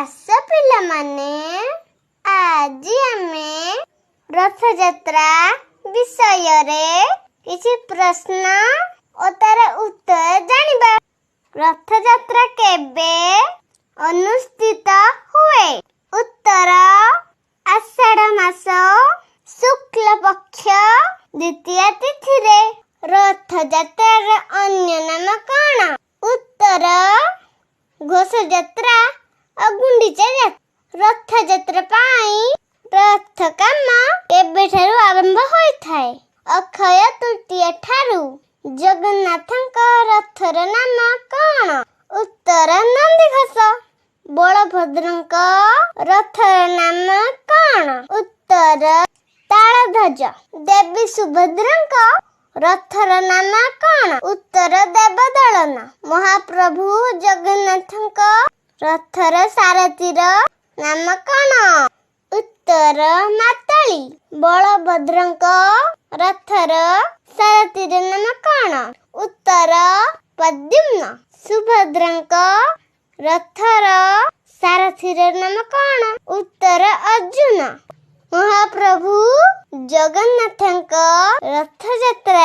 ଆସ ପିଲାମାନେ, ଆଜି ଆମେ ରଥଯାତ୍ରା ବିଷୟରେ କିଛି ପ୍ରଶ୍ନ ଓ ତାର ଉତ୍ତର ଜାଣିବା। ରଥଯାତ୍ରା କେବେ ଅନୁଷ୍ଠିତ ହୁଏ? ଉତ୍ତର, ଆଷାଢ଼ ମାସ ଶୁକ୍ଳ ପକ୍ଷ ଦ୍ୱିତୀୟା ତିଥିରେ। ରଥଯାତ୍ରାର ଅନ୍ୟ ନାମ କଣ? ଉତ୍ତର, ଘୋଷଯାତ୍ରା ଓ ଗୁଣ୍ଡିଚା ଯାତ୍ରା। ରଥଯାତ୍ରା ପାଇଁ ରଥ କାମ କେବେଠାରୁ ଆରମ୍ଭ ହୋଇଥାଏ? ଅକ୍ଷୟ ତୃତୀୟା ଠାରୁ। ଜଗନ୍ନାଥଙ୍କ ରଥର ନାମ କଣ? ଉତ୍ତର, ନନ୍ଦିଘୋଷ। ବଳଭଦ୍ରଙ୍କ ରଥର ନାମ କଣ? ଉତ୍ତର, ତାଳଧ୍ୱଜ। ଦେବୀ ସୁଭଦ୍ରାଙ୍କ ରଥର ନାମ କଣ? ଉତ୍ତର, ଦେବଦଳନ। ମହାପ୍ରଭୁ ଜଗନ୍ନାଥଙ୍କ ରଥର ସାରଥୀର ନାମ କଣ? ଉତ୍ତର, ମାତଳି। ବଳଭଦ୍ରଙ୍କ ରଥର ସାରଥୀର ନାମ କଣ? ଉତ୍ତର, ପ୍ରଦ୍ୟୁମ୍ନ। ସୁଭଦ୍ରାଙ୍କ ରଥର ସାରଥୀର ନାମ କଣ? ଉତ୍ତର, ଅର୍ଜୁନ। ମହାପ୍ରଭୁ ଜଗନ୍ନାଥଙ୍କ ରଥଯାତ୍ରାରେ